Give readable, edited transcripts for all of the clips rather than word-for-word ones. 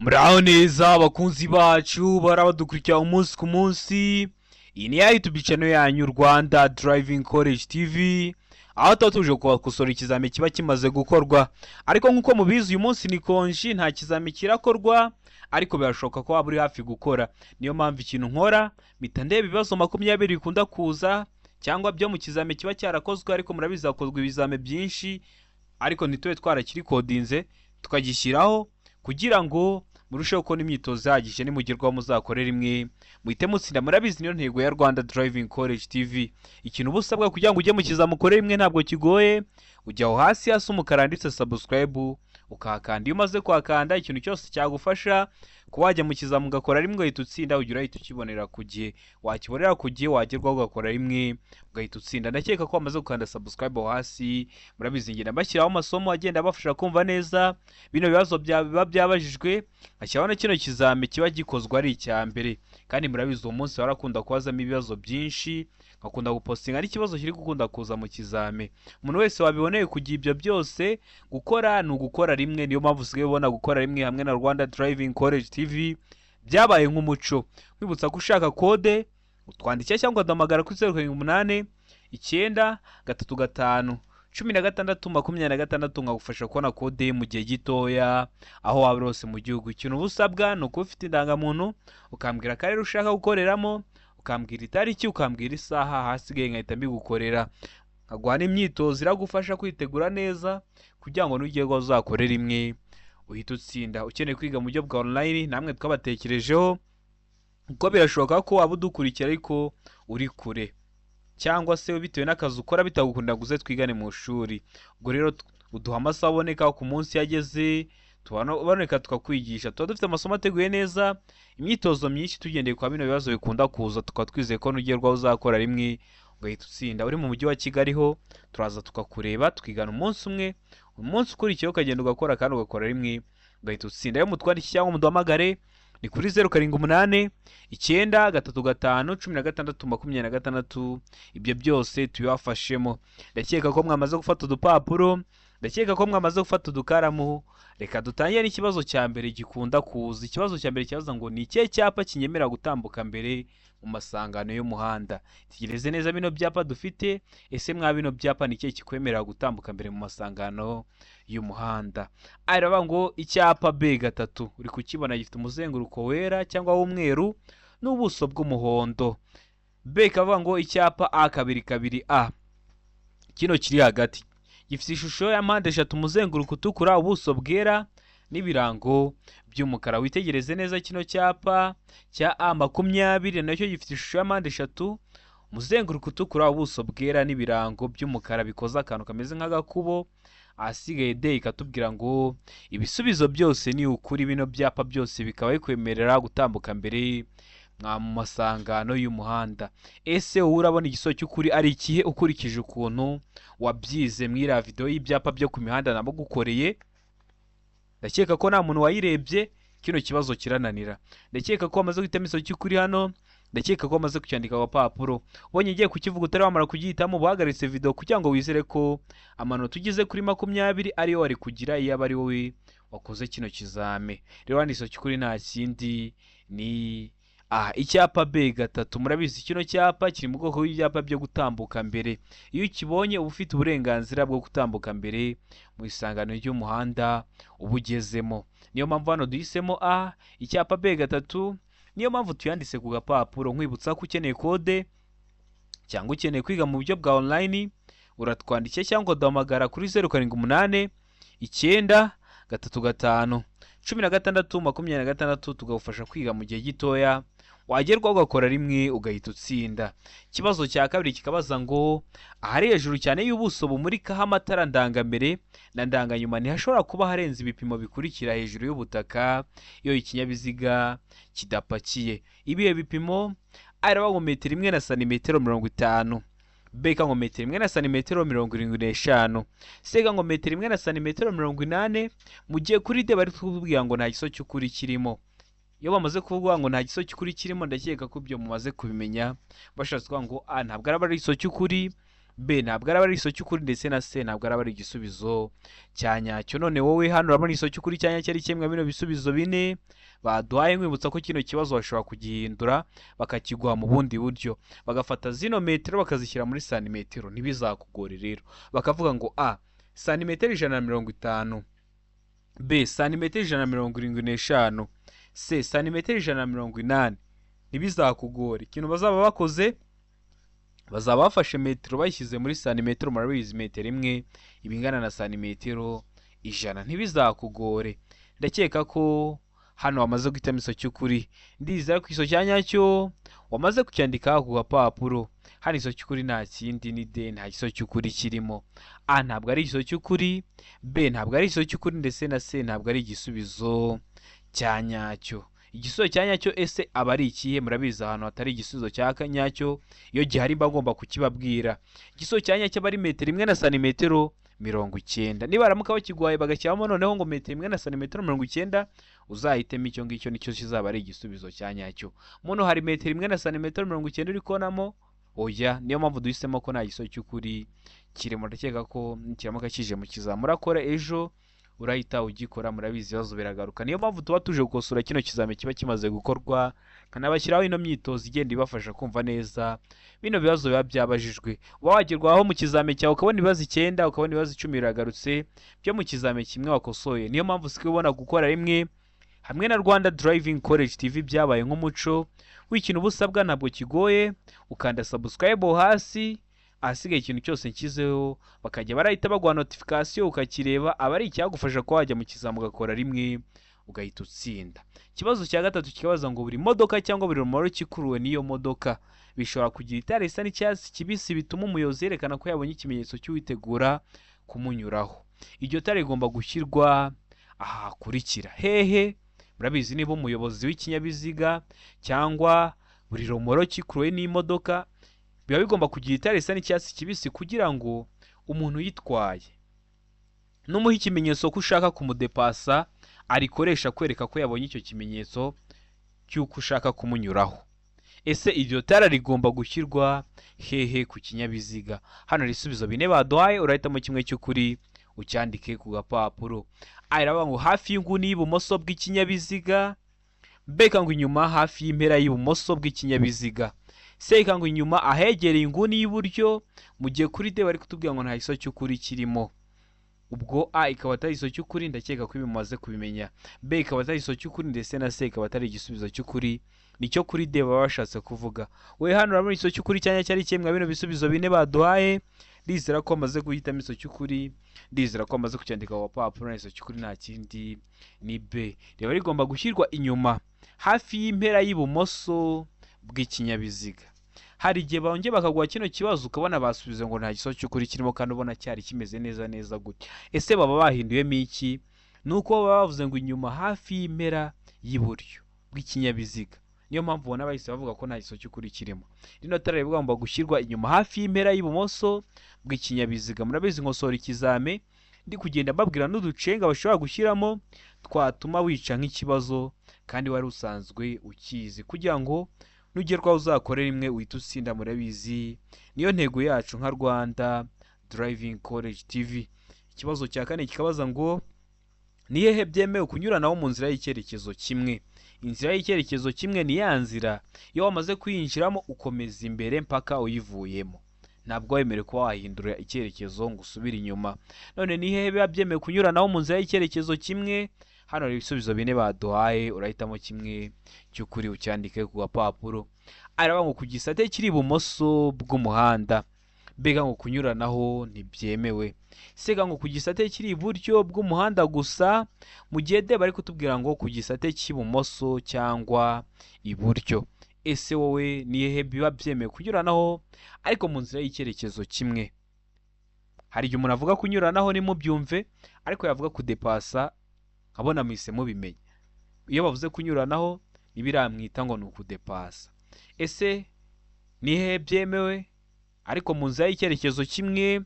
Muraho neza abakunzi bacu bahora badukurikira umunsi ku munsi. Iyi ni ya YouTube channel yanyu, Rwanda Driving College TV, aho tuba tuje kubakosora ikizami kiba kimaze gukorwa. Ariko nk'uko mubizi, uyu munsi ni konji, nta kizami kirakorwa, ariko birashoboka ko waba uri hafi gukora. Niyo mpamvu ikintu nkora, mpita ndeba ibibazo 20 bikunda kuza cyangwa byo mu kizami kiba cyarakozwe. Ariko murabizi, hakozwe ibizami byinshi ariko ntitube twarakirikodinze tukagishyiraho, kugira ngo murusheho kubona imyitozo ihagije, nimugerwaho muzakorere rimwe muhite mutsinda. Murabizi, niyo ntego ya Rwanda Driving College TV. Ikintu uba usabwa kugira ngo ujye mu kizami ukore rimwe ntabwo kigoye. Ujya aho hasi hasi umukara handitse subscribe, ukahakanda. Iyo umaze kuhakanda, ikintu cyose cyagufasha kuba wajya mu kizami ugakora rimwe ugahita utsinda, ujya urahita ukibonera ku gihe. Wakibonera ku gihe, wagerwaho ugakora rimwe ugahita utsinda. Ndakeka ko wamaze gukanda subscribe aho hasi. Murabizi, ngenda mbashyiraho amasomo agenda abafasha kumva neza bino bibazo biba byabajijwe, nkashyiraho na kino kizami kiba gikozwe ari icya mbere. Kandi murabizi, uwo munsi barakunda kubazamo ibibazo byinshi, nkakunda gupostinga n'ikibazo kiri gukunda kuza mu kizami. Umuntu wese wabiboneye kugira ibyo byose, gukora ni ugukora rimwe. Niyo mpamvu usigaye ubona gukora rimwe hamwe na Rwanda Driving College TV byabaye nk'umuco. Nkwibutsa ko ushaka kode utwandikira cyangwa ukaduhamagara kuri 0789351626, nkagufasha kubona kode mu gihe gitoya aho waba uri hose mu gihugu. Ikintu uba usabwa ni ukuba ufite indangamuntu, ukambwira akarere ushaka gukoreramo, ukambwira itariki, ukambwira isaha, ahasigaye nkahita mbigukorera, nkaguha n'imyitozo iragufasha kwitegura neza kugira ngo nugerwaho uzakore rimwe uhite utsinda. Ukeneye kwiga mu buryo bwa online, namwe twabatekerejeho, kuko birashoboka ko waba udukurikira ariko uri kure, cyangwa se bitewe n'akazi ukora bitagukundira ngo uze twigane mu ishuri. Ubwo rero uduha amasaha aboneka ku munsi yageze tuboneka tukakwigisha. Tuba dufite amasomo ateguye neza, imyitozo myinshi, tugendeye kwa bino bibazo bikunda kuza, tukaba twizeye ko nugerwaho uzakora rimwe ugahita utsinda. Uri mu mujyi wa Kigali ho turaza tukakureba, tukigana umunsi umwe, umunsi ukurikiyeho ukagenda ugakora kandi ugakora rimwe ugahita utsinda. Iyo mutwandikiye cyangwa muduhamagare ni kuri 0789351626. Ibyo byose tubibafashemo. Ndakeka ko mwamaze gufata udupapuro, ndakeka ko mwamaze gufata udukaramu. Reka dutangire n'ikibazo cya mbere gikunda kuza. Ikibazo cya mbere kibaza ngo: ni ikihe cyapa kinyemerera gutambuka mbere mu masangano y'umuhanda? Tegereze neza bino byapa dufite. Ese mwa bino byapa ni ikihe kikwemerera gutambuka mbere mu masangano y'umuhanda? Aravuga ngo icyapa B3, uri kukibona, gifite umuzenguruko wera cyangwa w'umweru n'ubuso bw'umuhondo. B ikavuga ngo icyapa A22A, kino kiri hagati, gifite ishusho ya mpande eshatu, umuzenguruko utukura, ubuso bwera n'ibirango by'umukara. Witegereze neza kino cyapa cya A20, nacyo gifite ishusho ya mpande eshatu, umuzenguruko utukura, ubuso bwera n'ibirango by'umukara bikoze akantu kameze nk'agakubo. Ahasigaye D ikatubwira ngo ibisubizo byose ni ukuri, bino byapa byose bikaba bikwemerera gutambuka mbere mwa mu masangano y'umuhanda. Ese wowe urabona igisubizo cy'ukuri ari ikihe, ukurikije ukuntu wabyize mu iriya video y'ibyapa byo ku mihanda nabugukoreye? Ndakeka ko nta muntu wayirebye kino kibazo kirananira. Ndakeka ko wamaze guhitamo igisubizo cy'ukuri hano, ndakeka ko wamaze kucyandika ku gapapuro. Ubonye ugiye kukivuga utari wamara kugihitamo, uhagaritse video kugira ngo wizere ko amanota ugeze kuri 20 ariyo wari kugira iyo aba ari wowe wakoze kino kizame. Rero hano igisubizo cy'ukuri nta kindi, ni A, icyapa B3. Murabizi, kino cyapa kiri mu bwoko bw'ibyapa byo gutambuka mbere. Iyo ukibonye uba ufite uburenganzira bwo gutambuka mbere mu isangano ry'umuhanda uba ugezemo. Niyo mpamvu hano duhisemo A, icyapa B3, niyo mpamvu tuyanditse ku gapapuro. Nkwibutsa ko ukeneye kode cyangwa ukeneye kwiga mu buryo bwa online, uratwandikiye cyangwa ukaduhamagara kuri 0789351626, tugagufasha kwiga mu gihe gitoya, wagerwaho ugakora rimwe ugahita utsinda. Ikibazo cya kabiri kikabaza ngo: ahari hejuru cyane y'ubuso bumurikaho amatara ndangambere na ndanganyuma ntihashobora kuba harenze ibipimo bikurikira hejuru y'ubutaka iyo ikinyabiziga kidapakiye. Ibihe bipimo? Araba ngo metero imwe na santimetero 50, B ngo metero imwe na santimetero 75, C ngo metero imwe na santimetero 80, mu gihe kuri D bari kutubwira ngo nta gisubizo cy'ukuri kirimo. Iyo bamaze kuvuga ngo nta gisubizo cy'ukuri kirimo, ndakeka ko ibyo mumaze kubimenya, bashatse kuvuga ngo A ntabwo araba ari igisubizo cy'ukuri. B ntabwo araba ari igisubizo cy'ukuri, ndetse na C ntabwo araba ari igisubizo cya nyacyo. None wowe hano urabona igisubizo cy'ukuri cya nyacyo ari kimwe bino bisubizo bine baduhaye. Nkwibutsa ko kino kibazo bashobora kugihindura bakakiguha mu bundi buryo, bagafata zino metero bakazishyira muri santimetero. Ntibizakugore rero, bakavuga ngo A santimetero 150, B santimetero 175, C santimetero 180. Ntibizakugore, ikintu bazaba bakoze, bazaba bafashe metero bayishyize muri santimetero. Murabizi, metero imwe iba ingana na santimetero 100. Ntibizakugore, ndakeka ko hano wamaze guhitamo igisubizo cy'ukuri. Ndizera ko igisubizo cya nyacyo wamaze kucyandika ku gapapuro. Hano igisubizo cy'ukuri nta kindi, ni D. Nta gisubizo cy'ukuri kirimo. A ntabwo ari igisubizo cy'ukuri, B ntabwo ari igisubizo cy'ukuri, ndetse na C ntabwo ari igisubizo cya nyacyo. Igisubizo cya nyacyo ese aba ari ikihe? Murabizi, ahantu hatari igisubizo cya nyacyo, iyo gihari mba ngomba kukibabwira. Igisubizo cya nyacyo aba ari metero imwe na santimetero 90. Nibaramuka bakiguhaye bagashyiramo noneho ngo metero imwe na santimetero 90, uzahitemo icyo ngicyo, nicyo kizaba ari igisubizo cya nyacyo. Muno hari metero imwe na santimetero 90 uri kubonamo? Oya. Niyo mpamvu duhisemo ko nta gisubizo cy'ukuri kirimo. Ndakeka ko nikiramuka kije mu kizami murakora ejo, urahita ugikora. Murabizi, ibibazo biragaruka, niyo mpamvu tuba tuje gukosora kino kizami kiba kimaze gukorwa, nkanabashyiraho ino myitozo igenda ibafasha kumva neza bino bibazo biba byabajijwe. Uba wagerwaho mu kizami cyawe ukabona ibibazo 9, ukabona ibibazo 10 biragarutse byo mu kizami kimwe wakosoye. Niyo mpamvu usigaye ubona gukora rimwe hamwe na Rwanda Driving College TV byabaye nk'umuco w'ikintu. Uba usabwa ntabwo kigoye, ukanda subscribe hasi, ahasigaye ikintu cyose nshyizeho bakajya barahita baguha notification ukakireba. Aba ari icyagufasha kuba wajya mu kizami ugakora rimwe ugahita utsinda. Ikibazo cya gatatu kikabaza ngo buri modoka cyangwa buri romoroki ikuruwe n'iyo modoka bishobora kugira itara risa n'icyatsi kibisi bituma umuyobozi yerekana ko yabonye ikimenyetso cy'uwitegura kumunyuraho. Iryo tara rigomba gushyirwa aha hakurikira hehe? Murabizi, niba umuyobozi w'ikinyabiziga cyangwa buri romoroki ikuruwe n'imodoka biba bigomba kugira itara risa n'icyatsi kibisi kugira ngo umuntu uyitwaye numuha ikimenyetso ko ushaka kumudepasa, arikoresha kwereka ko yabonye icyo kimenyetso cy'uko ushaka kumunyuraho. Ese iryo tara rigomba gushyirwa hehe ku kinyabiziga? Hano ibisubizo bine baduhaye, urahitamo kimwe cy'ukuri ucyandike ku gapapuro. A iravuga ngo hafi y'inguni y'ibumoso bw'ikinyabiziga, B ngo inyuma hafi y'impera y'ibumoso bw'ikinyabiziga, C ngo inyuma ahegereye inguni y'iburyo, mu gihe kuri D bari kutubwira ngo nta gisubizo cy'ukuri kirimo. Ubwo A ikaba atari igisubizo cy'ukuri, ndakeka ko ibi mumaze kubimenya. B ikaba atari igisubizo cy'ukuri, ndetse na C ikaba atari igisubizo cy'ukuri. Nicyo kuri D baba bashatse kuvuga. We hano urabona igisubizo cy'ukuri cyanya cyari kimwe bino bisubizo bine baduhaye. Ndizera ko bamaze guhitamo igisubizo cy'ukuri, ndizera ko bamaze kucyandika ku gapapuro. Igisubizo cy'ukuri nta kindi, ni B. Riba rigomba gushyirwa inyuma hafi y'impera y'ibumoso bw'ikinyabiziga. Hari igihe bongeye bakaguha kino kibazo ukabona basubiza ngo nta gisubizo cy'ukuri kirimo, kandi ubona cyari kimeze neza neza gutya. Ese baba bahinduyemo iki? Ni uko baba bavuze ngo inyuma hafi y'impera y'iburyo bw'ikinyabiziga. Niyo mpamvu ubona bahise bavuga ko nta gisubizo cy'ukuri kirimo. Rino tara rigomba gushyirwa inyuma hafi y'impera y'ibumoso bw'ikinyabiziga. Murabizi, nkosora ikizame ndi kugenda mbabwira n'uducenga bashobora gushyiramo twatuma wica nk'ikibazo kandi wari usanzwe ukizi, kugira ngo nugerwaho uzakore rimwe uhite utsinda. Murabizi, niyo ntego yacu nka Rwanda Driving College TV. Ikibazo cya kane kikabaza ngo ni hehe byemewe kunyuranaho mu nzira y'icyerekezo kimwe? Inzira y'icyerekezo kimwe ni ya nzira iyo wamaze kuyinjiramo ukomeza imbere mpaka uyivuyemo, ntabwo wemerewe kuba wahindura icyerekezo ngo usubire inyuma. None ni hehe biba byemewe kunyuranaho mu nzira y'icyerekezo kimwe? Hano hari ibisubizo bine baduhaye, urahitamo kimwe cy'ukuri ucyandike ku gapapuro. Aravuga ngo ku gisate kiri ibumoso bw'umuhanda, mbega ngo kunyuranaho ntibyemewe. C ngo ku gisate kiri iburyo bw'umuhanda gusa, mu gihe D bari kutubwira ngo ku gisate cy'ibumoso cyangwa iburyo. Ese wowe ni hehe biba byemewe kunyuranaho ariko mu nzira y'icyerekezo kimwe? Hari igihe umuntu avuga kunyuranaho ntimubyumve, ariko yavuga kudepasa nkabona muhise mubimenya. Iyo bavuze kunyuranaho ntibiramwita ngo ni ukudepasa. Ese ni hehe byemewe ariko mu nzira y'icyerekezo kimwe?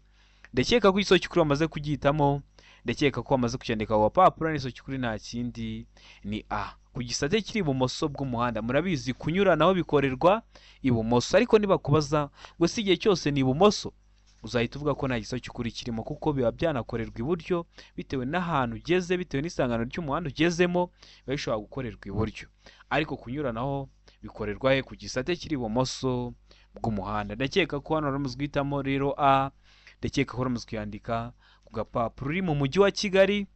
Ndakeka ko igisubizo cy'ukuri wamaze kugihitamo, ndakeka ko wamaze kucyandika ku gapapuro. N'igisubizo cy'ukuri nta kindi, ni A, ku gisate kiri ibumoso bw'umuhanda. Murabizi, kunyuranaho bikorerwa ibumoso, ariko nibakubaza ngo si igihe cyose ni ibumoso. uzahita uvuga ko nta gisubizo cy'ukuri kirimo, kuko biba byanakorerwa iburyo bitewe n'ahantu ugeze, bitewe n'isangano ry'umuhanda ugezemo, biba bishobora gukorerwa iburyo. Ariko kunyuranaho bikorerwa he? Ku gisate kiri ibumoso bw'umuhanda. Ndakeka ko hano wari guhitamo rero A, ndakeka ko wari kuyandika ku gapapuro. Uri mu mujyi wa Kigali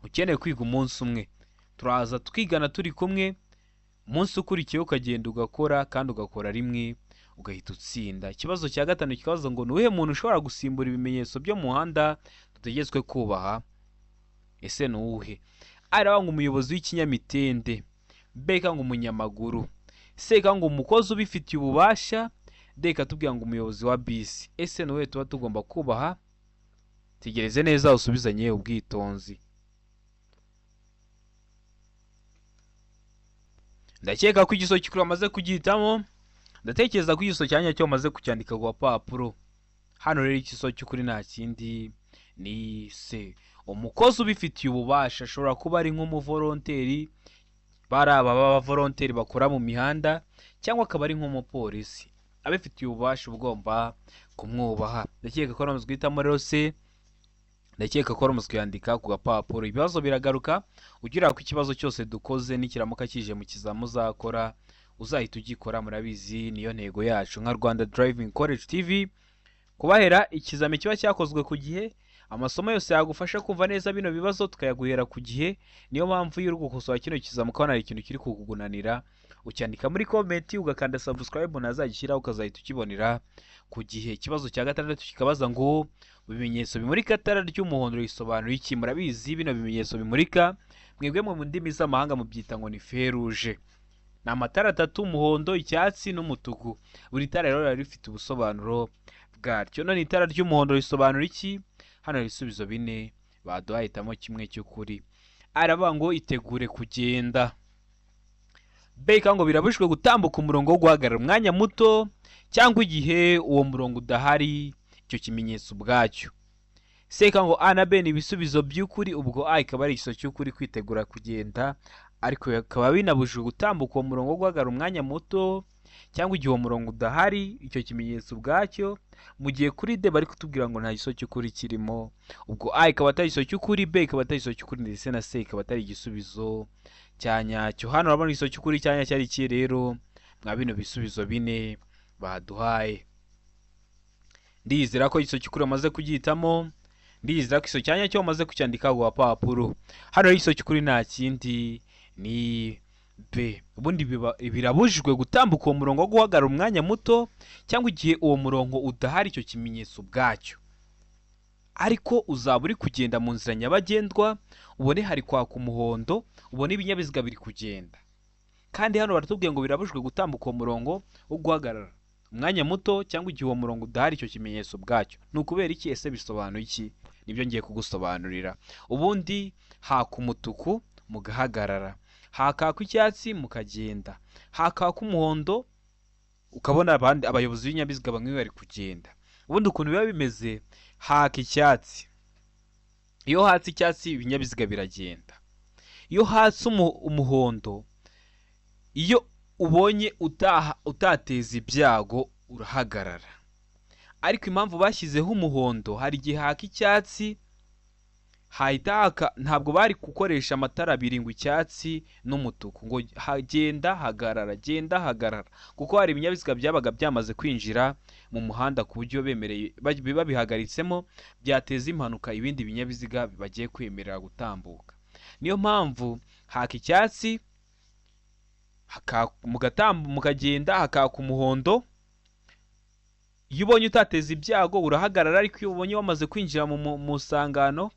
ukeneye kwiga umunsi umwe, turaza twigana turi kumwe, umunsi ukurikiyeho ukagenda ugakora kandi ugakora rimwe ugahita utsinda. Ikibazo cya gatanu kikabaza ngo ni uwuhe muntu ushobora gusimbura ibimenyetso byo mu muhanda dutegetswe kubaha? Ese ni uwuhe? A iravuga ngo umuyobozi w'ikinyamitende, B ikavuga ngo umunyamaguru, C ikavuga ngo umukozi ubifitiye ububasha, D ikatubwira ngo umuyobozi wa bisi. Ese ni uwuhe tuba tugomba kubaha? Tegereze neza usubizanye ubwitonzi. Ndakeka ko igisubizo cy'ukuri wamaze kugihitamo, ndatekereza ko igisubizo cya nyacyo wamaze kucyandika ku gapapuro. Hano rero igisubizo cy'ukuri nta kindi ni C. Umukozi ubifitiye ububasha ashobora kuba ari nk'umuvolonteri, bari aba b'abavolonteri bakora mu mihanda, cyangwa akaba ari nk'umupolisi abifitiye ububasha ugomba kumwubaha. Ndakeka ko wamaze guhitamo rero C, ndakeka ko wamaze kuyandika ku gapapuro. Ibibazo biragaruka, ugira ko ikibazo cyose dukoze nikiramuka kije mu kizamu uzakora uzahita ugikora, murabizi niyo ntego yacu nka Rwanda Driving College TV, kubahera ikizami kiba cyakozwe ku gihe, amasomo yose yagufasha kumva neza bino bibazo tukayaguhera ku gihe. Niyo mpamvu iyo uri gukosora kino kizami ukabona hari ikintu kiri kukugunanira, ucyandika muri comment, ugakanda subscribe, nazagishyiraho ukazahita ukibonera ku gihe. Ikibazo cya gatandatu kikabaza ngo mu bimenyetso bimurika itara ry'umuhondo risobanura iki? Murabizi bino bimenyetso bimurika, mwebwe mu ndimi z'amahanga mubyita ngo ni feruje. Ni amatara atatu, umuhondo, icyatsi n'umutuku. Buri tara rero riba rifite ubusobanuro bwaryo. None itara ry'umuhondo risobanura iki? Hano hari ibisubizo bine baduhaye, hitamo kimwe cy'ukuri. Aravuga ngo itegure kugenda. B ikavuga ngo birabujijwe gutambuka umurongo wo guhagarara umwanya muto cyangwa igihe uwo murongo udahari, icyo kimenyetso ubwacyo. C ikavuga ngo A na B ni ibisubizo by'ukuri, ubwo A ikaba ari igisubizo cy'ukuri, kwitegura kugenda, ariko bikaba binabujijwe gutambuka uwo murongo wo guhagarara umwanya muto cyangwa igihe uwo murongo udahari, icyo kimenyetso ubwacyo. Mu gihe kuri D bari kutubwira ngo nta gisubizo cy'ukuri kirimo, ubwo A ikaba atari igisubizo cy'ukuri, B ikaba atari igisubizo cy'ukuri, ndetse na C ikaba atari igisubizo cya nyacyo. Hano urabona igisubizo cy'ukuri cya nyacyo ari iki rero mwa bino bisubizo bine baduhaye. Ndizera ko igisubizo cy'ukuri wamaze kugihitamo, ndizera ko igisubizo cya nyacyo wamaze kucyandika ku gapapuro. Hano rero igisubizo cy'ukuri nta kindi ni B. Ubundi birabujijwe gutambuka uwo murongo wo guhagarara umwanya muto cyangwa igihe uwo murongo udahari, icyo kimenyetso ubwacyo. Ariko uzaba uri kugenda mu nzira nyabagendwa, ubone hari kwaka umuhondo, ubone ibinyabiziga biri kugenda. Kandi hano baratubwiye ngo birabujijwe gutambuka uwo murongo wo guhagarara umwanya muto cyangwa igihe uwo murongo udahari, icyo kimenyetso ubwacyo. Ni ukubera iki? Ese bisobanuye iki? Nibyo ngiye kugusobanurira. Ubundi haka umutuku mugahagarara, hakaka icyatsi mukagenda, hakaka umuhondo ukabona abandi abayobozi b'ibinyabiziga bamwe bari kugenda. Ubundi ukuntu biba bimeze, haka icyatsi, iyo hatse icyatsi ibinyabiziga biragenda. Iyo hatse umuhondo, iyo ubonye utateza ibyago urahagarara. Ariko impamvu bashyizeho umuhondo, hari igihe haka icyatsi hahita haka, ntabwo bari gukoresha amatara abiri ngo icyatsi n'umutuku, ngo genda hagarara, genda hagarara, kuko hari ibinyabiziga byabaga byamaze kwinjira mu muhanda ku buryo bemereye babihagaritsemo byateza impanuka ibindi binyabiziga bagiye kwemerera gutambuka. Niyo mpamvu haka icyatsi mukagenda, hakaka umuhondo. Iyo ubonye utateza ibyago urahagarara, ariko iyo ubonye wamaze kwinjira mu sangano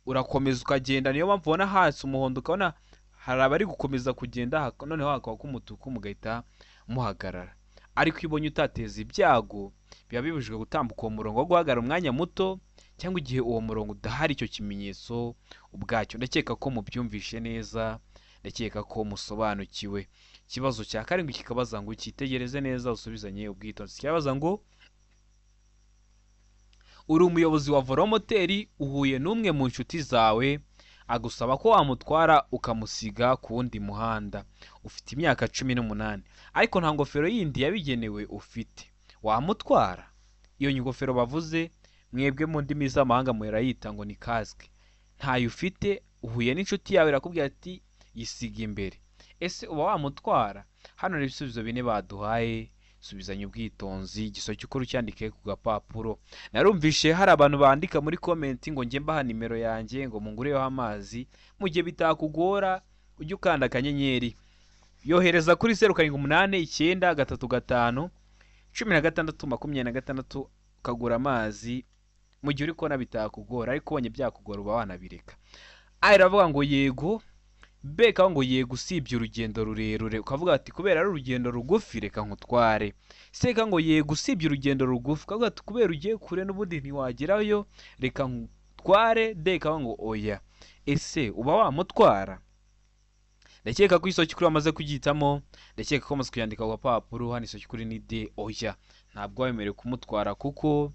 urakomeza ukagenda. Niyo mpamvu ubona hatse umuhondo ukabona hari abari gukomeza kugenda, noneho hakaba umutuku mugahita muhagarara. Ariko iyo ubonye utateza ibyago biba bibujijwe gutambuka uwo murongo wo guhagarara umwanya muto cyangwa igihe uwo murongo udahari, icyo kimenyetso ubwacyo. Ndakeka ko mubyumvishe neza, ndakeka ko musobanukiwe. Ikibazo cya karindwi kikabaza ngo cyitegereze neza usubizanye ubwitonzi. Kirabaza ngo uri umuyobozi wa voromoteri, uhuye n'umwe mu nshuti zawe agusaba ko wamutwara ukamusiga ku wundi muhanda. Ufite imyaka 18 ariko nta ngofero yindi yabigenewe ufite, wamutwara? Iyo ngofero bavuze mwebwe mu ndimi z'amahanga murayita ngo ni kasike. Ntayo ufite, uhuye n'inshuti yawe irakubwira ati yisiga imbere. Ese uba wamutwara? Hano hari ibisubizo bine baduhaye, subizanya ubwitonzi, igiso cy'ukuri ucyandike ku gapapuro. Narumvishe hari abantu bandika muri comment ngo njye mbaha nimero yanjye ngo mungureho amazi. Mu gihe bitakugora ujye ukanda akanyenyeri, yohereza kuri 0789 35 16 26 ukagura amazi mu gihe uri kubona bitakugora, ariko ubonye byakugora uba wanabireka. A iravuga ngo yego, B ikavuga ngo yego usibye urugendo rurerure, ukavuga ati kubera ari urugendo rugufi reka nkutware. C ikavuga ngo yego usibye urugendo rugufi, ukavuga ati kubera ugiye kure n'ubundi ntiwagerayo reka nkutware. D ikavuga ngo oya. Ese uba wamutwara? Ndakeka ko isoki kuri wamaze kugihitamo, ndakeka ko wamaze kuyandika ku gapapuro. Hano isoki kuri ni D, oya, ntabwo wemerewe kumutwara kuko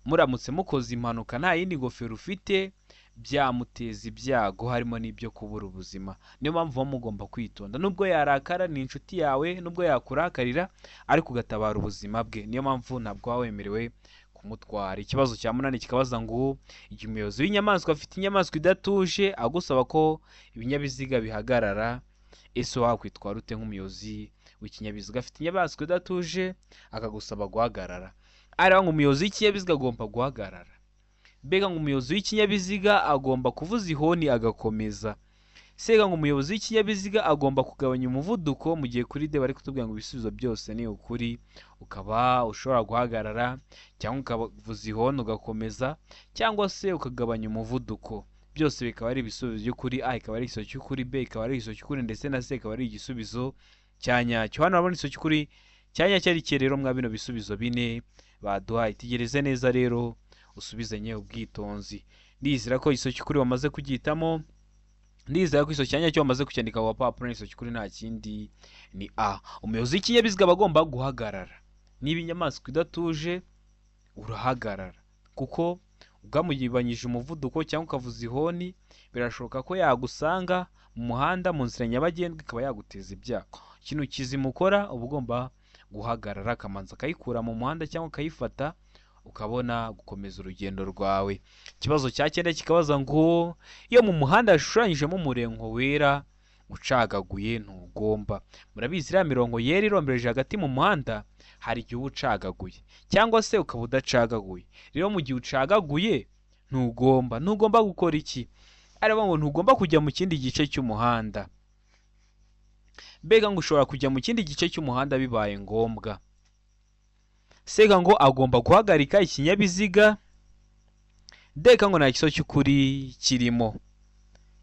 muramutse mukoze impanuka nta yindi ngofero ufite byamuteza ibyago, harimo n'ibyo kubura ubuzima. Niyo mpamvu muba mugomba kwitonda, nubwo yarakara ni inshuti yawe, nubwo yakurakarira ariko ugatabara ubuzima bwe. Niyo mpamvu ntabwo waba wemerewe kumutwara. Ikibazo cya munani kikabaza ngo igihe umuyobozi w'inyamaswa afite inyamaswa idatuje agusaba ko ibinyabiziga bihagarara, ese wakwitwara ute nk'umuyobozi w'ikinyabiziga afite inyamaswa idatuje akagusaba guhagarara? Ariko ngo umuyobozi w'ikinyabiziga agomba guhagarara. Mbega ngo umuyobozi w'ikinyabiziga agomba kuvuza ihoni agakomeza. Sega ngo umuyobozi w'ikinyabiziga agomba kugabanya umuvuduko, mu gihe kuri D bari kutubwira ngo ibisubizo byose ni ukuri, ukaba ushobora guhagarara cyangwa ukavuza ihoni ugakomeza cyangwa se ukagabanya umuvuduko, byose bikaba ari ibisubizo by'ukuri. A ikaba ari igisubizo cy'ukuri, B ikaba ari igisubizo cy'ukuri, ndetse na C ikaba ari igisubizo cya nyacyo. Hano urabona igisubizo cy'ukuri cya nyacyo ari iki rero mwa bino bisubizo bine baduhaye. Tegereze neza rero usubizanye ubwitonzi. Ndizera ko igisubizo cy'ukuri wamaze kugihitamo, ndizera ko igisubizo cya nyacyo wamaze kucyandika ku gapapuro. Igisubizo cy'ukuri nta kindi ni A. Umuyobozi w'ikinyabiziga aba agomba guhagarara. Niba inyamaswa idatuje urahagarara, kuko ugamugabanyije umuvuduko cyangwa ukavuza ihoni birashoboka ko yagusanga mu muhanda mu nzira nyabagendwa ikaba yaguteza ibyago. Ikintu kizima ukora uba ugomba guhagarara, akamanza akayikura mu muhanda cyangwa akayifata, ukabona gukomeza urugendo rwawe. Ikibazo cya cyenda kikabaza ngo iyo mu muhanda hashushanyijemo umurongo wera ucagaguye ntugomba. Murabizi iriya mirongo yera irombereje hagati mu muhanda hari igihe uba ucagaguye cyangwa se ukaba udacagaguye. Rero mu gihe ucagaguye ntugomba gukora iki? Aravuga ngo ntugomba kujya mu kindi gice cy'umuhanda. Mbega ngo ushobora kujya mu kindi gice cy'umuhanda bibaye ngombwa. Sega ngo agomba guhagarika ikinyabiziga. Deka ngo nta gisubizo cy'ukuri kirimo.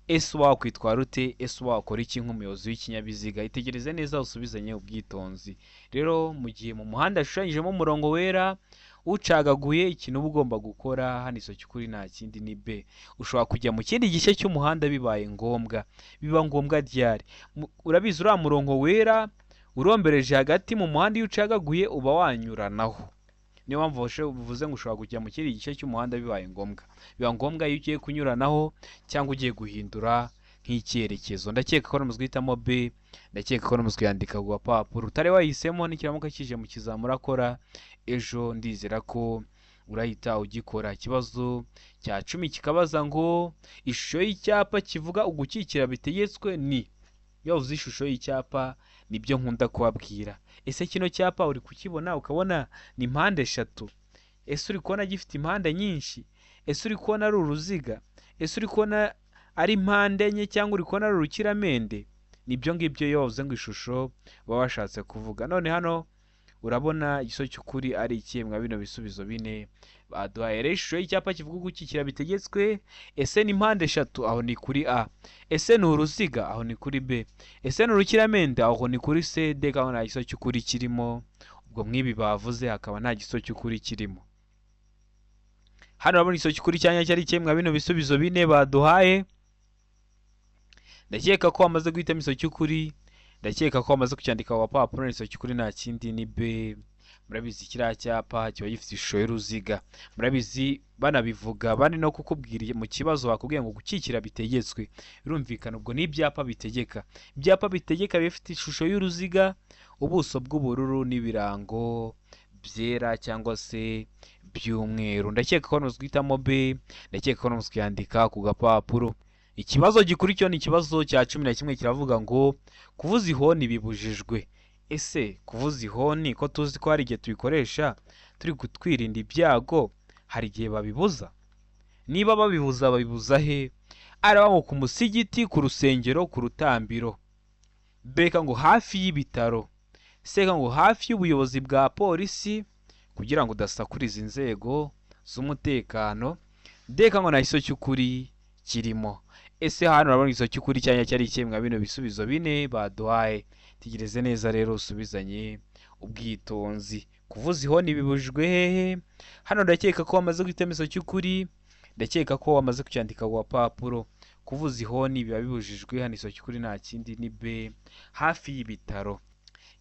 Ese uba wakwitwara ute? Ese uba wakora iki nk'umuyobozi w'ikinyabiziga? Itegereze neza usubizanye ubwitonzi. Rero mu gihe mu muhanda hashushanyijemo umurongo wera ucagaguye, ikintu uba ugomba gukora hano igisubizo cy'ukuri nta kindi ni B. Ushobora kujya mu kindi gice cy'umuhanda bibaye ngombwa. Biba ngombwa ryari? Urabizi uriya murongo wera urombereje hagati mu muhanda iyo ucagaguye uba wanyuranaho. Niyo mpamvu bivuze ngo ushobora kujya mu kindi gice cy'umuhanda bibaye ngombwa. Biba ngombwa iyo ugiye kunyuranaho cyangwa ugiye guhindura nk'icyerekezo. Ndakeka ko namaze guhitamo B, ndakeka ko namaze kuyandika ku gapapuro. Utari wahisemo nikiramuka kije mu kizamini urakora ejo, ndizera ko urahita ugikora. Ikibazo cya 10 kikabaza ngo ishusho y'icyapa kivuga ugukikira bitegetswe ni. Iyo bavuze ishusho y'icyapa nibyo nkunda kubabwira. Ese kino cyapa uri kukibona ukabona ni mpande eshatu? Ese uri kubona gifite impande nyinshi? Ese uri kubona ari uruziga? Ese uri kubona ari mpande enye cyangwa uri kubona ari urukiramende? Nibyo ngibyo iyo bavuze ngo ishusho baba bashatse kuvuga. None hano urabona igisubizo cy'ukuri ari ikihe mwa bino bisubizo bine baduhaye? Rero ishusho y'icyapa kivuga ugukikira bitegetswe, ese ni mpande eshatu? Aho ni kuri A. Ese ni uruziga? Aho ni kuri B. Ese ni urukiramende? Aho ni kuri C. D aho nta gisubizo cy'ukuri kirimo. Ubwo mw'ibi bavuze hakaba nta gisubizo cy'ukuri kirimo. Hano urabona igisubizo cy'ukuri cya nyacyo ari ikihe mwa bino bisubizo bine baduhaye? Ndakeka ko wamaze guhitamo igisubizo cy'ukuri, ndakeka ko wamaze kucyandika ku gapapuro. Igisubizo cy'ukuri nta kindi ni B. Murabizi kiriya cyapa kiba gifite ishusho y'uruziga. Murabizi banabivuga bari no kukubwira mu kibazo bakubwiye ngo gukikira bitegetswe. Birumvikana ubwo ni ibyapa bitegeka. Ibyapa bitegeka bifite ishusho y'uruziga, ubuso bw'ubururu n'ibirango byera cyangwa se by'umweru. Ndakeka ko wamaze guhitamo B, ndakeka ko wamaze kuyandika ku gapapuro. Ikibazo gikurikiyeho ni ikibazo cya 11, kiravuga ngo kuvuza ihoni bibujijwe. Ese kuvuza ihoni, ko tuzi ko hari igihe tubikoresha turi kutwirinda ibyago, hari igihe babibuza? Niba babibuza, babibuza he? Araba ngo ku musigiti, ku rusengero, ku rutambiro. B ngo hafi y'ibitaro. C ngo hafi y'ubuyobozi bwa polisi kugira ngo udasakuriza inzego z'umutekano. D ngo nta gisubizo cy'ukuri kirimo. Ese hano urabona igisubizo cy'ukuri cyanya cyari ikihe mwa bino bisubizo bine baduhaye? Tegereze neza rero, usubizanye ubwitonzi. Kuvuza ihoni bibujijwe hehe? Hano ndakeka ko wamaze guhitamo igisubizo cy'ukuri, ndakeka ko wamaze kucyandika ku gapapuro. Kuvuza ihoni biba bibujijwe, hano igisubizo cy'ukuri nta kindi ni B, hafi y'ibitaro.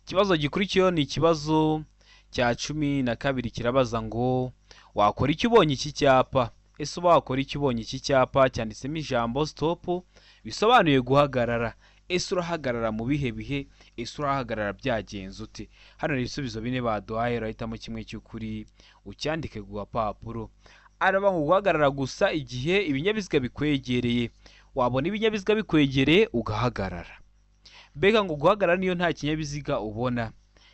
Ikibazo gikurikiyeho ni ikibazo cya 12, kirabaza ngo wakora icyo ubonye iki cyapa? Ese uba wakora icyo ubonye iki cyapa cyanditsemo ijambo stop, bisobanuye guhagarara? Ese urahagarara mu bihe bihe? Ese urahagarara byagenze ute? Hano hari ibisubizo bine baduhaye, urahitamo kimwe cy'ukuri ucyandike ku gapapuro. Araba ngo guhagarara gusa igihe ibinyabiziga bikwegereye, wabona ibinyabiziga bikwegereye ugahagarara. Mbega ngo guhagarara niyo nta kinyabiziga ubona.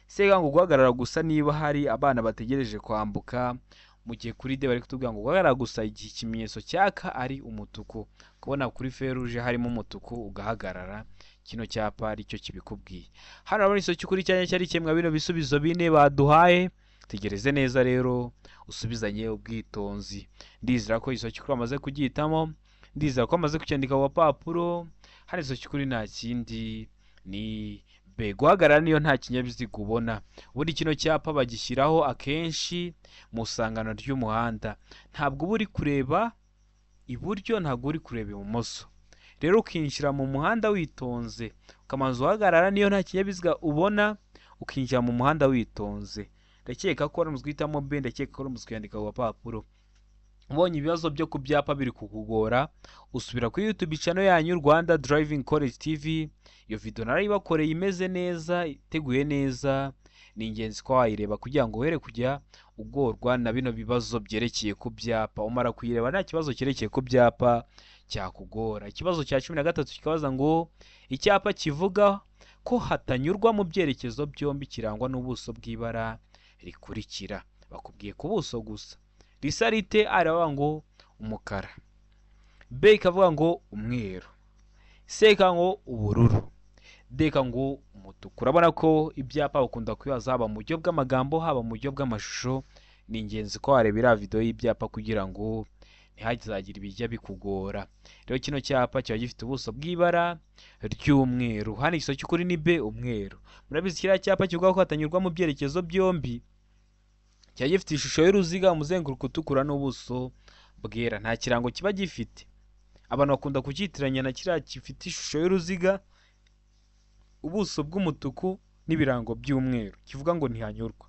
C ngo guhagarara gusa niba hari abana bategereje kwambuka, mu gihe kuri D bari kutubwira ngo guhagarara gusa igihe ikimenyetso cyaka ari umutuku. Kubona kuri feruje harimo umutuku ugahagarara, kino cyapa aricyo kibikubwiye. Hano urabona igisubizo cy'ukuri cyanya cyari kimwe bino bisubizo bine baduhaye. Tegereze neza rero, usubizanye ubwitonzi. Ndizera ko igisubizo cy'ukuri wamaze kugihitamo, ndizera ko wamaze kucyandika ku gapapuro. Hano igisubizo cy'ukuri nta kindi ni B, guhagarara niyo nta kinyabiziga ubona. Ubundi kino cyapa bagishyiraho akenshi mu isangano ry'umuhanda, ntabwo uba uri kureba iburyo, ntabwo uri kureba ibumoso, rero ukinjira mu muhanda witonze, ukamanza uhagarara niyo nta kinyabiziga ubona, ukinjira mu muhanda witonze. Ndakeka ko wari guhitamo B, ndakeka ko wari kuyandika ku gapapuro. Ubonye ibibazo byo ku byapa biri kukugora, usubira kuri YouTube channel yanyu Rwanda Driving College TV. Iyo video narayibakoreye imeze neza, iteguye neza. Ni ingenzi ko wayireba kugira ngo were kujya ugorwa na bino bibazo byerekeye ku byapa. Umara kuyireba, nta kibazo cyerekeye ku byapa cyakugora. Ikibazo cya 13 kikabaza ngo icyapa kivuga ko hatanyurwa mu byerekezo byombi kirangwa n'ubuso bw'ibara rikurikira. Bakubwiye ku buso gusa, risa rite? A iravuga ngo umukara, B ikavuga ngo umweru, C ikavuga ngo ubururu, D ikavuga ngo umutuku. Urabona ko ibyapa bakunda kubibaza haba mu buryo bw'amagambo, haba mu buryo bw'amashusho. Ni ingenzi ko wareba iriya video y'ibyapa kugira ngo ntihazagire ibijya bikugora. Rero kino cyapa kiba gifite ubuso bw'ibara ry'umweru. Hano igisubizo cy'ukuri ni B, umweru. Murabizi, kiriya cyapa kivuga ko hatanyurwa mu byerekezo byombi kiba gifite ishusho y'uruziga, umuzenguruko utukura n'ubuso bwera. Nta kirango kiba gifite. Abantu bakunda kucyitiranya na kiriya gifite ishusho y'uruziga, ubuso bw'umutuku n'ibirango by'umweru, kivuga ngo ntihanyurwa.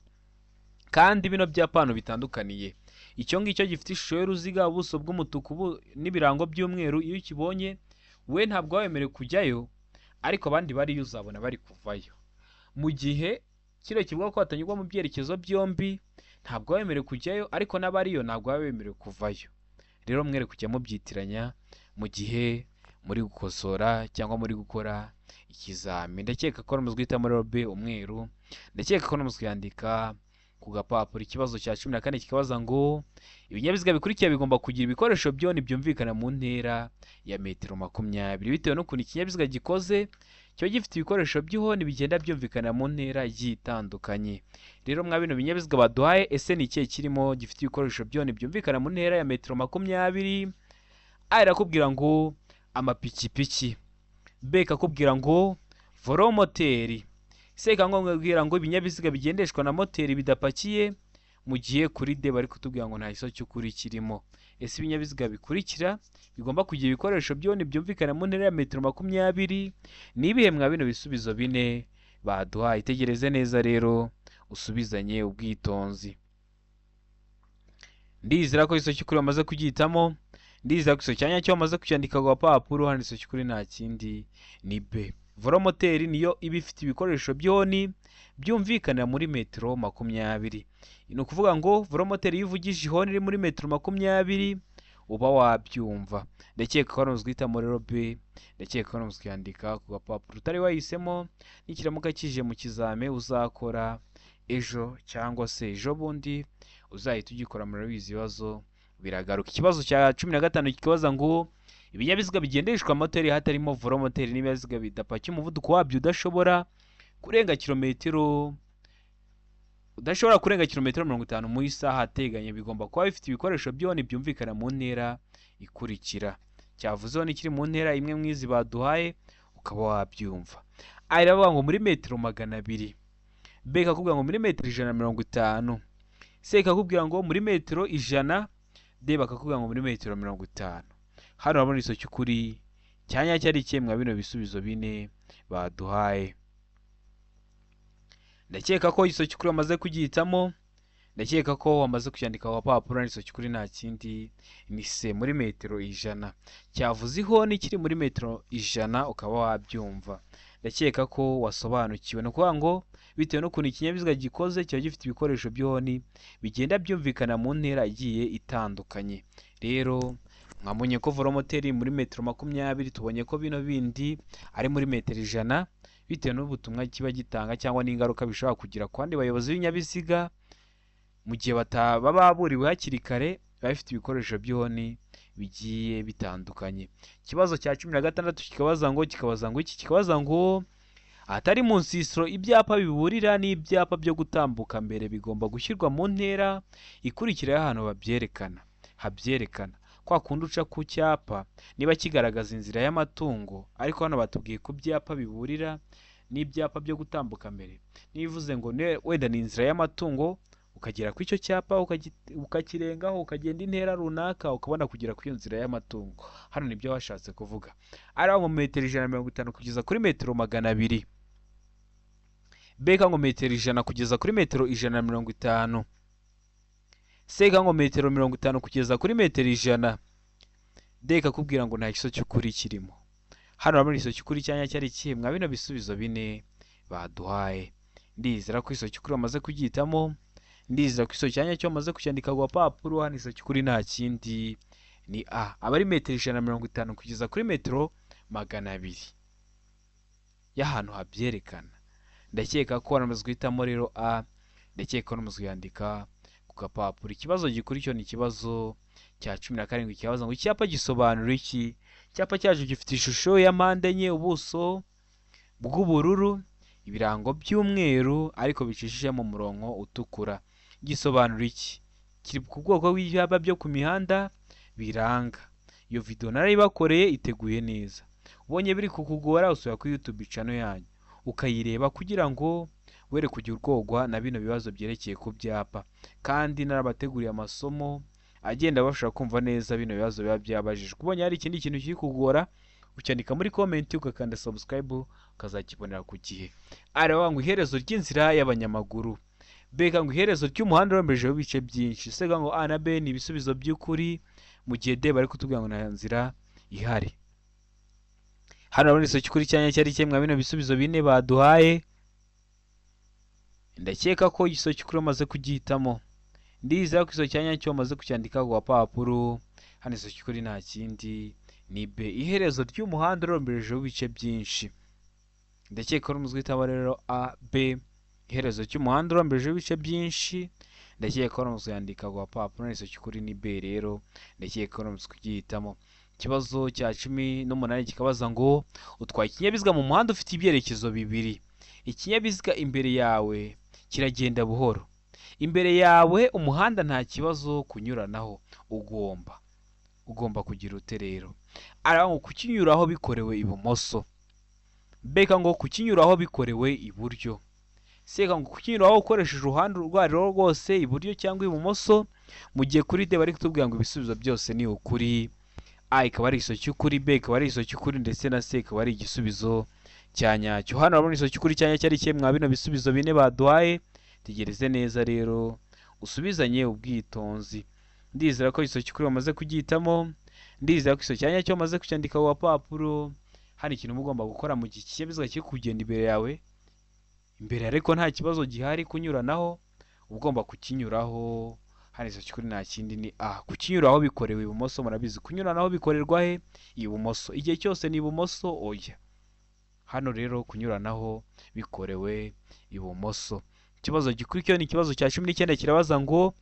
Kandi bino byapa hano bitandukaniye, icyo ngicyo gifite ishusho y'uruziga, ubuso bw'umutuku n'ibirango by'umweru, iyo ukibonye we ntabwo waba wemerewe kujyayo, ariko abandi bariyo uzabona bari kuvayo. Mu gihe kino kivuga ko hatanyurwa mu byerekezo byombi, ntabwo waba wemerewe kujyayo, ariko n'abariyo ntabwo baba bemerewe kuvayo. Rero mwere kujya mubyitiranya mu gihe muri gukosora cyangwa muri gukora ikizami. Ndakeka ko namaze guhitamo rero B, umweru. Ndakeka ko namaze kuyandika ku gapapuro. Ikibazo cya 14 kikabaza ngo ibinyabiziga bikurikira bigomba kugira ibikoresho byoni byumvikana mu ntera ya metero 20. Bitewe n'ukuntu ikinyabiziga gikoze, kiba gifite ibikoresho by'ihoni bigenda byumvikana mu ntera igiye itandukanye. Rero mwa bino binyabiziga baduhaye, ese ni ikihe kirimo gifite ibikoresho byoni byumvikana mu ntera ya metero 20? A irakubwira ngo amapikipiki, B ikakubwira ngo voromoteri, C ikakubwira ngo ibinyabiziga bigendeshwa na moteri bidapakiye, mu gihe kuri D bari kutubwira ngo nta gisubizo cy'ukuri kirimo. Ese ibinyabiziga bikurikira bigomba kugira ibikoresho byoni byumvikana mu ntera ya metero 20 ni ibihe mwa bino bisubizo bine baduhaye? Itegereze neza rero, usubizanye ubwitonzi. Ndizera ko igisubizo cy'ukuri wamaze kugihitamo, ndizera ko igisubizo cya nyacyo wamaze kucyandika ku gapapuro. Hano igisubizo cy'ukuri nta kindi ni B. Voromoteri niyo iba ifite ibikoresho by'ihoni byumvikanira muri metero 20. Ni ukuvuga ngo voromoteri iyo uvugije ihoni iri muri metero 20 uba wabyumva. Ndakeka ko hano guhitamo rero B, ndakeka ko hano kuyandika ku gapapuro utari wahisemo. Nikiramuka kije mu kizame uzakora ejo cyangwa se ejo bundi uzahita ugikora, murabizi ibibazo biragaruka. Ikibazo cya 15 kibaza ngo ibinyabiziga bigendeshwa moteri hatarimo voromoteri n'ibinyabiziga bidapakiye umuvuduko wabyo udashobora kurenga kilometero 50 mu isaha ateganye bigomba kuba bifite ibikoresho by'ihoni byumvikana mu ntera ikurikira. Cyavuzeho n'ikiri mu ntera imwe mu izi baduhaye ukaba wabyumva. A iravuga ngo muri metero 200, B ikakubwira ngo muri metero 150, C ikakubwira ngo muri metero 100, D bakakubwira ngo muri metero 50. Hano urabona igiso cy'ukuri cyanya cyari ikihe mwa bino bisubizo bine baduhaye. Ndakeka ko igiso cy'ukuri wamaze kugihitamo, ndakeka ko wamaze kucyandika ku gapapuro. Igiso cy'ukuri nta kindi ni C muri metero 100. Cyavuze ihoni kiri muri metero 100 ukaba wabyumva. Ndakeka ko wasobanukiwe. Ni ukuvuga ngo bitewe n'ukuntu ikinyabiziga gikoze kiba gifite ibikoresho by'ihoni bigenda byumvikana mu ntera igiye itandukanye. Rero mwabonye ko voromoteri muri metero 20, tubonye ko bino bindi ari muri metero 100, bitewe n'ubutumwa kiba gitanga cyangwa n'ingaruka bishobora kugira ku bandi bayobozi b'ibinyabiziga mu gihe bataba baburiwe hakiri kare, biba bifite ibikoresho by'ihoni bigiye bitandukanye. Ikibazo cya 16 kikabaza ngo iki? Kikabaza ngo ahatari mu nsisiro ibyapa biburira n'ibyapa byo gutambuka mbere bigomba gushyirwa mu ntera ikurikira y'ahantu babyerekana habyerekana. Kwa kundi uca ku cyapa niba kigaragaza inzira y'amatungo, ariko hano batubwiye ku byapa biburira n'ibyapa byo gutambuka mbere. Nivuze ngo wenda ni inzira y'amatungo, ukagera ku icyo cyapa ukakirengaho ukagenda intera runaka ukabona kugera ku iyo nzira y'amatungo. Hano nibyo bashatse kuvuga. Ari aho mu metero 150 kugeza kuri metero 200. B ngo metero 100 kugeza kuri metero 150. C ngo metero 50 kugeza kuri metero 100. D ikakubwira ngo nta giso cy'ukuri kirimo. Hano urabona igiso cy'ukuri cyanya cyari ikihe mwa bino bisubizo bine baduhaye. Ndizera ko igiso cy'ukuri wamaze kugihitamo, ndizera ko igiso cyanya cyo wamaze kucyandika ku gapapuro. Hano igiso cy'ukuri nta kindi ni A, aba ari metero 150 kugeza kuri metero 200 y'ahantu habyerekana. Ndakeka ko waramaze guhitamo rero A, ndakeka ko waramaze kuyandika ku gapapuro. Ikibazo gikurikiyeho ni ikibazo cya 17 kibaza ngo icyapa gisobanura iki? Icyapa cyacu gifite ishusho ya mpande enye, ubuso bw'ubururu, ibirango by'umweru ariko bicishije mu murongo utukura. Gisobanura iki? Kiri ku bwoko bw'ibyapa byo ku mihanda biranga. Iyo video narayibakoreye iteguye neza. Ubonye biri kukugora usubira kuri YouTube channel yanyu ukayireba kugira ngo were kujya urwogwa na bino bibazo byerekeye ku byapa. Kandi narabateguriye amasomo agenda abafasha kumva neza bino bibazo biba byabajijwe. Ubonye hari ikindi kintu kiri kugora ucyandika muri comment ugakanda subscribe ukazakibonera ku gihe. Aravuga ngo iherezo ry'inzira y'abanyamaguru, B ngo iherezo ry'umuhanda uromberejeho ibice byinshi, C ngo A na B ni ibisubizo by'ukuri, mu gihe D bari kutubwira ngo nta nzira ihari. Hano urabona igiso cy'ukuri cyanya cyari kimwe bino bisubizo bine baduhaye. Ndakeka ko igiso cy'ukuri wamaze kugihitamo. Ndizera ko igiso cyanya cyo wamaze kucyandika ku gapapuro. Hano igiso cy'ukuri nta kindi ni B, iherezo ry'umuhanda uromberejeho ibice byinshi. Ndakeka ko uramaze guhitamo rero A, B, iherezo ry'umuhanda uromberejeho ibice byinshi. Ndakeka ko uramaze kuyandika ku gapapuro. Igiso cy'ukuri ni B rero, ndakeka ko uramaze kugihitamo. Ikibazo cya 18 kikabaza ngo utwaye ikinyabiziga mu muhanda ufite ibyerekezo bibiri. Ikinyabiziga imbere yawe kiragenda buhoro. Imbere yawe umuhanda nta kibazo kunyuranaho, ugomba kugira ute rero? Aravuga ngo kukinyuraho bikorewe ibumoso, B ngo kukinyuraho bikorewe iburyo, C ngo kukinyuraho ukoresheje uruhande urwo ari rwo rwose iburyo cyangwa ibumoso, mu gihe kuri D bari kutubwira ngo ibisubizo byose ni ukuri. A ikaba ari igisubizo cy'ukuri, B ikaba ari igisubizo cy'ukuri, ndetse na C ikaba ari igisubizo cya nyacyo. Hano urabona igisubizo cy'ukuri cya nyacyo ari kimwe mwa bino bisubizo bine baduhaye. Tegereze neza rero usubizanye ubwitonzi. Ndizera ko igisubizo cy'ukuri wamaze kugihitamo, ndizera ko igisubizo cya nyacyo wamaze kucyandika ku gapapuro. Hano ikintu uba ugomba gukora mu gihe ikinyabiziga kiri kugenda imbere yawe, imbere ariko nta kibazo gihari, kunyuranaho uba ugomba kukinyuraho. Hano icyo kuri nta kindi ni A. Kukinyuraho bikorewe ibumoso, murabizi kunyuranaho bikorerwa he? Ibumoso. Igihe cyose ni ibumoso? Oya. Hano rero kunyuranaho bikorewe ibumoso. Ikibazo gikurikiyeho ni ikibazo cya 19, kirabaza ngo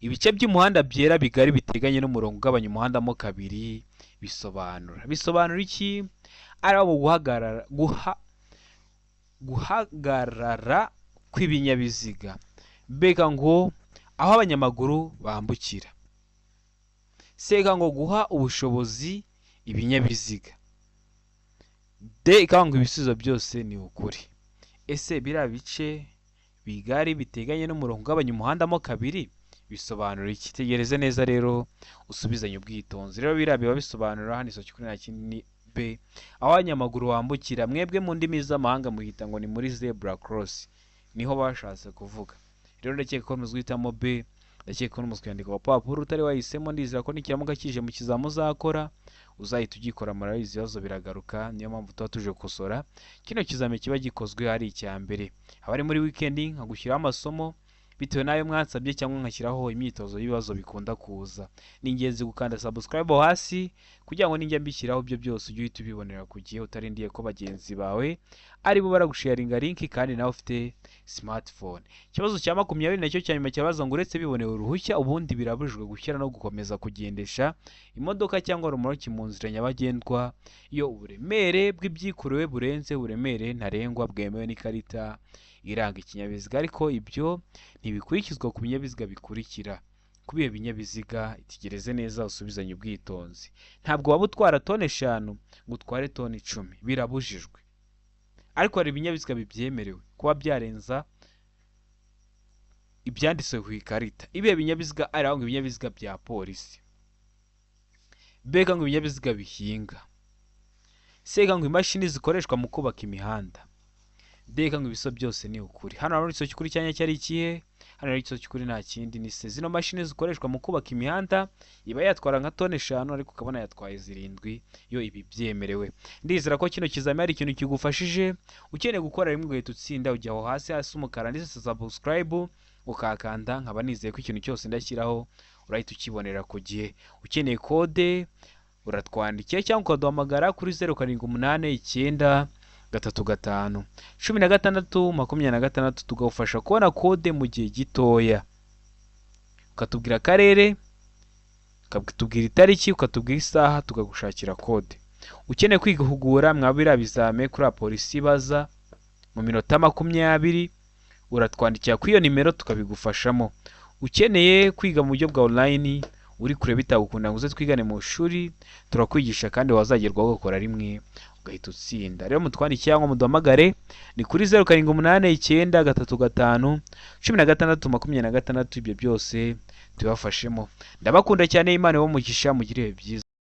ibice by'umuhanda byera bigari biteganye n'umurongo ugabanya umuhanda mo kabiri bisobanura iki? Ari mu guhagarara, guhagarara kw'ibinyabiziga, mbega ngo aho abanyamaguru bambukira, seka ngo guha ubushobozi ibinyabiziga, D ikaba ngo ibisubizo byose ni ukuri. Ese biriya bice bigari biteganye n'umurongo ugabanya umuhanda mo kabiri bisobanura iki? Tegereze neza rero usubizanye ubwitonzi. Rero biriya biba bisobanura, hano isoko kuri nta kindi ni B, aho abanyamaguru bambukira. Mwebwe mu ndimi z'amahanga muhita ngo ni muri zebra cross, niho bashatse kuvuga. Rero ndakeka ko muzi guhitamo B, ndakeka ko muzi kwandika urupapuro utari wahisemo. Ndizera ko nikiramuka kije mu kizami uzakora uzahita ugikora. Murabizi ibibazo biragaruka, niyo mpamvu tuba tuje gukosora kino kizami kiba gikozwe ari icya mbere. Aba ari muri weekend nkagushyiraho amasomo bitewe n'ayo mwansabye, cyangwa nkashyiraho imyitozo y'ibibazo bikunda kuza. Ni ingenzi gukanda subscribe hasi kugira ngo ninjya mbishyiraho ibyo byose ujye uhita ubibonera ku gihe, utarindiye ko bagenzi bawe aribo baragusharinga link kandi nawe ufite smartphone. Ikibazo cya 20 nacyo cya nyuma kirabaza ngo uretse bibonewe uruhushya, ubundi birabujijwe gushyira no gukomeza kugendesha imodoka cyangwa romoroki mu nzira nyabagendwa iyo uburemere bw'ibyikorewe burenze uburemere ntarengwa bwemewe n'ikarita iranga ikinyabiziga, ariko ibyo ntibikurikizwa ku binyabiziga bikurikira. Ku bihe binyabiziga? Itegereze neza usubizanye ubwitonzi. Ntabwo waba utwara toni 5 ngo utware toni 10, birabujijwe. Ariko hari ibinyabiziga bibyemerewe kuba byarenza ibyanditse ku ikarita. Ibihe binyabiziga? Ari aho ngo ibinyabiziga bya polisi, mbega ngo ibinyabiziga bihinga, sega ngo imashini zikoreshwa mu kubaka imihanda, deka ngo ibiso byose ni ukuri. Hano harabona igisozi cy'ukuri cyanya cyari ikihe? Hano hari igisozi cy'ukuri nta kindi ni se. Zino mashini zikoreshwa mu kubaka imihanda iba yatwara nka toni 5 ariko ukabona yatwaye 7, yo ibi byemerewe. Ndizera ko kino kizami hari ikintu kigufashije. Ukeneye gukora rimwe ugahita utsinda, ujya aho hasi hasi umukara ndetse subscribe ukakanda, nkaba nizeye ko ikintu cyose ndashyiraho urahita ukibonera ku gihe. Ukeneye kode uratwandikiye cyangwa ukaduhamagara kuri 0789 35 16 26, tugufasha kubona kode mu gihe gitoya. Ukatubwira akarere, ukatubwira itariki, ukatubwira isaha, tukagushakira kode. Ukeneye kwihugura mwaba biriya bizame kuri polisi baza mu minota 20, uratwandikira kuri iyo nimero tukabigufashamo. Ukeneye kwiga mu buryo bwa online, uri kure bitagukunda ngo uze twigane mu ishuri, turakwigisha kandi wazagerwaho ugakora rimwe ugahita utsinda. Rero mutwandikire cyangwa muduhamagare ni kuri 0789 35 16 26, ibyo byose tubibafashemo. Ndabakunda cyane, Imana ibahe umugisha, mugire ibihe byiza.